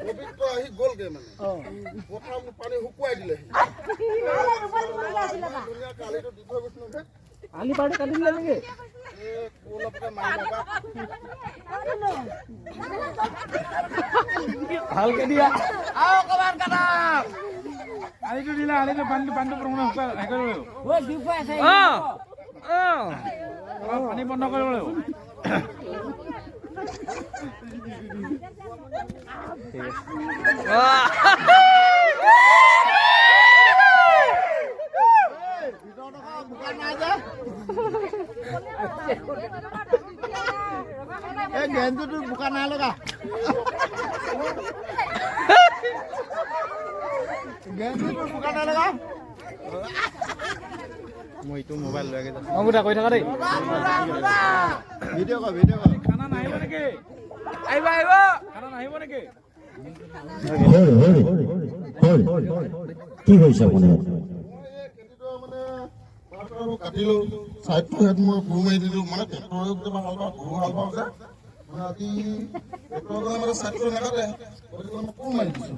পবিত্ৰ আহি গ'লগে, মানে পথাৰ পানী শুকুৱাই দিলে। ধুনীয়াকে আলিটো দি থৈ গৈছিলো যে। আলি পাৰটো কাটি দিলে নেকি? এই অলপতে মাৰি বাবা। ভালকে দিয়া। আলিটো দিলে, আলিটো পানীটো প্ৰথমতে শুকাই হেৰি কৰিব লাগিব। অলপ পানী বন্ধ কৰিব লাগিব। এই গেঞ্জিটোৰ বোকা নাই লগা, গেঞ্জিটোৰ বোকা নাই লগা। মই এইটো মোবাইল লৈ গৈছো। অংকুতা কৰি থাকা দেই। ভিডিঅ' কৰ, ভিডিঅ' কৰ। খানা নাহিব নেকি? আহিব, আহিব। খানা নাহিব নেকি? হয় হয় হয়, কি হৈছে আপুনি ইয়াত? খেতিটো মানে কাটিলো, চাইডটো হেড মই কোৰ মাৰি দিলো। মানে ট্ৰেক্টৰে কেতিয়াবা হাল পাওঁ, গৰু হাল পাওঁ যে, মানে আজি ট্ৰেক্টৰ গ'লে মানে চাইডটো নাকাটে, গতিকে মই কোৰ মাৰি দিছো।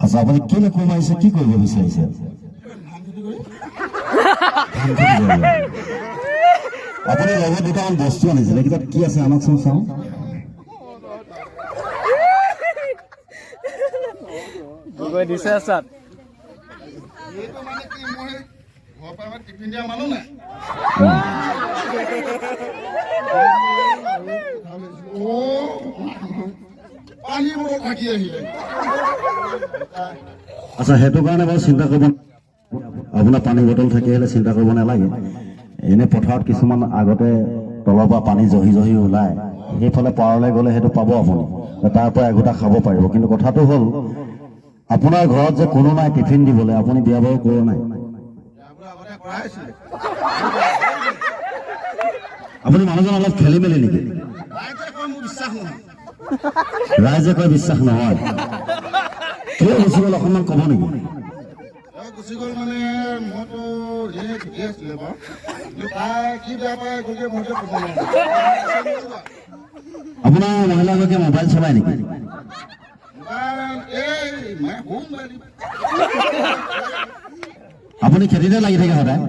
আচ্ছা, আপুনি কেলৈ কোৰ মাৰিছে? কি কৰিব বিচাৰিছে? ধান খেতি কৰি। ধান খেতি কৰিব। আপুনি লগত দুটামান বস্তু আনিছিলে, এইকেইটাত কি আছে আনকচোন চাওঁ। গৈ দিছে চাত। এইটো মানে কি, মই ঘৰৰ পৰা মানে টিফিন দিয়া মানুহ নাই। পানী বটল থাকি আহিলে। আচ্ছা, সেইটো কাৰণে বাৰু চিন্তা কৰিব, আপোনাৰ পানী বটল থাকি আহিলে চিন্তা কৰিব নালাগে। এনেই পথাৰত কিছুমান আগতে তলৰ পৰা পানী জহি জহি ওলায়, সেইফালে পাৰলৈ গ'লে সেইটো পাব আপুনি, তাৰ পৰা এঘোটা খাব পাৰিব। কিন্তু কথাটো হ'ল, আপোনাৰ ঘৰত যে কোনো নাই টিফিন দিবলৈ, আপুনি বিয়া বাৰু কৰা নাই? আগতে কৰাইছিলে। আপুনি মানুহজন অলপ খেলি মেলি নেকি? ৰাইজে কয় মোৰ বিশ্বাস নহয়। ৰাইজে কয় বিশ্বাস নহয়। কিয় গুচি গ'ল অকণমান ক'ব নেকি? এই গুচি গ'ল মানে মইতো এনেই ঠিকেই আছিলে বাৰু, কিন্তু তাই কি বেয়া পায় গতিকে মই এতিয়া ক'ব নোৱাৰো। আপোনাৰ মহিলাগৰাকীয়ে মোবাইল চলাই নেকি? মোবাইল এই মানে সৰু মোবাইল। আপুনি খেতিতে লাগি থাকে সদায়?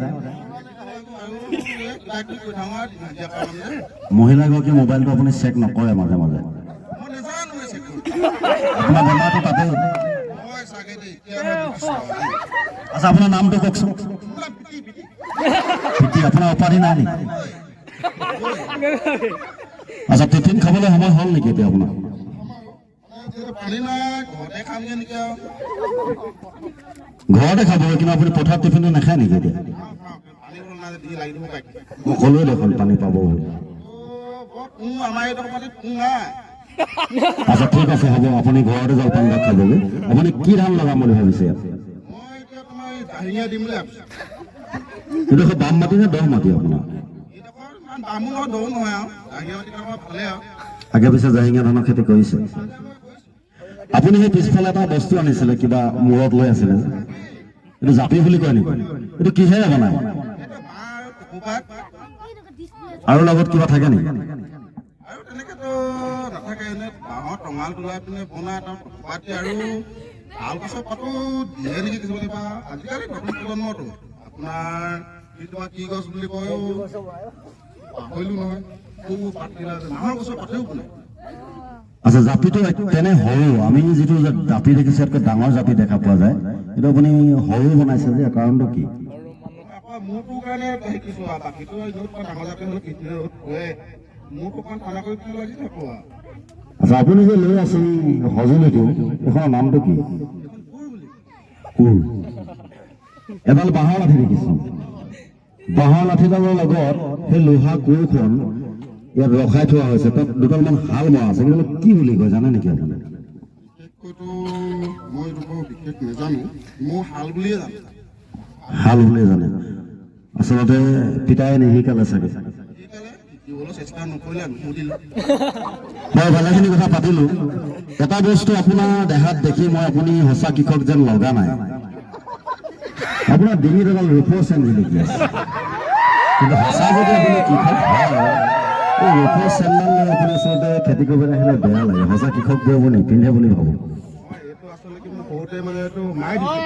আৰু এই কিবা কিবি কৰি থাকোঁ আৰু হাজিৰা কৰা মানুহ যে। মহিলাগৰাকীৰ মোবাইলটো আপুনি চেক নকৰে মাজে মাজে? মই নাজানো চেক কৰিব। আপোনাৰ বেমাৰটো তাতে হয় চাগে দেই, এতিয়া মই বুজিছোঁ আৰু দেই। আচ্ছা, আপোনাৰ নামটো কওকচোন। মোৰ নাম পিটি, পিটি। পিটি, আপোনাৰ উপাধি নাই নেকি? আচ্ছা, টিফিন খাবলৈ সময় হ'ল নেকি এতিয়া আপোনাৰ? মানে যিহেতু পানী নাই, ঘৰতে খামগৈ নেকি আৰু। ঘৰতে খাব, কিন্তু আপুনি পথাৰত টিফিনটো নাখায় নেকি এতিয়া? খাওঁ খাওঁ, পানী বটল নাই যে দি লাগি দিব পাৰিম। মই ক'লোৱে দেখোন পানী পাব বুলি। অ' বৰ কুঁ, আমাৰ এইডোখৰ মাটিত কুঁ নাই। আচ্ছা, ঠিক আছে, হ'ব, আপুনি ঘৰতে জলপান ভাত খাবগৈ। আপুনি কি ধান লগাম বুলি ভাবিছে ইয়াত? মই এতিয়া তোমাৰ এই জাহিঙীয়া দিম বুলি ভাবিছোঁ। এইডোখৰ বাম মাটি নে দহ মাটি আপোনাৰ? এইডোখৰ ইমান বামো নহয়, দৌ নহয় আৰু, জাহিঙীয়া মাটি আমাৰ ভালে আৰু। আগে পিছে জাহিঙীয়া ধানৰ খেতি কৰিছে আপুনি? সেই পিছফালে এটা বস্তু আনিছিলে, কিবা মূৰত লৈ আছিলে যে, এইটো জাপি বুলি কয় নেকি? এইটো কিহেৰে বনায়? এইটো বাঁহ আৰু টকৌপাত। আৰু লগত কিবা থাকে নেকি? আৰু তেনেকেতো নাথাকে, এনে বাঁহৰ টঙাল তোলাই পিনে বনাই, তাৰ টকৌপাত দিয়ে আৰু শাল গছৰ পাতো দিয়ে নেকি কিছুমানে, বা আজিকালি নতুন প্ৰজন্মটো আপোনাৰ কি তোমাৰ কি গছ বুলি কয় পাহৰিলো নহয়, সৰু পাতকেইটা যে নাহৰ গছৰ পাতেও বনায়। আচ্ছা, জাপিটো তেনে সৰু, আমি যিটো জাপি দেখিছো ইয়াতকৈ ডাঙৰ জাপি দেখা পোৱা যায়, কিন্তু আপুনি সৰু বনাইছে যে, কাৰণটো কি? আকৌ মূৰটোৰ কাৰণে শিকিছো আৰু, বাকীটো এনেও তোমাৰ ডাঙৰ জাপি হ'লে পিঠিৰে ৰ'দ পৰে, মূৰটো অকণ ঠাণ্ডা কৰি পিনে লাগি থাকো আৰু। আচ্ছা, আপুনি যে লৈ আছে এই সঁজুলিটো, এইখনৰ নামটো কি? এখন কোৰ বুলি। কোৰ। এডাল বাঁহৰ লাঠি দেখিছো, বাঁহৰ লাঠিডালৰ লগত সেই লোহা কোৰখন ইয়াত ৰখাই থোৱা হৈছে, তাত দুডালমান হাল মৰা আছে, কিন্তু কি বুলি কয় জানে নেকি আপুনি? বিশেষকৈতো মই এইটো বৰ বিশেষ নাজানো, মোৰ হাল বুলিয়ে জানো। হাল বুলিয়ে জানে। আচলতে পিতাই নিশিকালে চাগে। শিকালে, শিকিবলৈ চেষ্টা নকৰিলে, নুসুধিলো। মই ভালেখিনি কথা পাতিলো। এটা বস্তু আপোনাৰ দেহাত দেখি মই আপুনি সঁচা কৃষক যেন লগা নাই। আপোনাৰ ডিঙিত এডাল ৰূপৰ চেন জিলিকি আছে। কিন্তু সঁচা যদি আপুনি কৃষক হয়, এই ৰূপৰ চেনডাল লৈ আপুনি আচলতে খেতি কৰিবলৈ আহিলে বেয়া লাগে। সঁচা কৃষকবোৰে এইবোৰ নিপিন্ধে বুলি ভাবোঁ। হয়, এইটো আচলতে কি, মই সৰুতে মানে এইটো মায়ে দিছিল,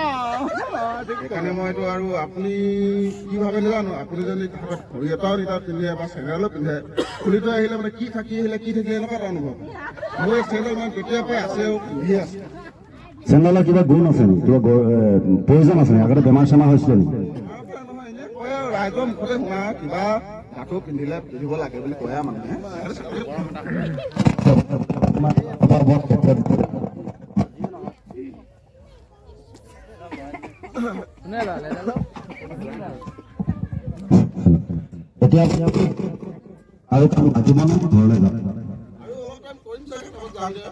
সেইকাৰণে মই এইটো। আৰু আপুনি কি ভাবে নাজানো, আপুনি যদি হাতত ঘড়ী এটাও তেতিয়া পিন্ধে বা চেণ্ডেলো পিন্ধে, খুলি থৈ আহিলে মানে কি থাকি আহিলে, কি থাকিলে, এনেকুৱা এটা অনুভৱ হয়। মোৰ এই চেণ্ডেল মানে তেতিয়াৰ পৰাই আছে আৰু পিন্ধি আছে। চেণ্ডেলৰ কিবা গুণ আছে নেকি? কিবা প্ৰয়োজন আছে নেকি? আগতে বেমাৰ চেমাৰ হৈছিলে নেকি? বেমাৰৰ পৰা নহয়, এনেই কয় আৰু ৰাইজৰ মুখতে শুনা, কিবা ধাতু পিন্ধিলে পিন্ধিব লাগে বুলি কয় আৰু মানুহে। এতিয়া আৰু কাম থাকিব নে ঘৰলৈ যাম? আৰু অলপ টাইম কৰিম চাগে, তাৰপিছত যাম দিয়া।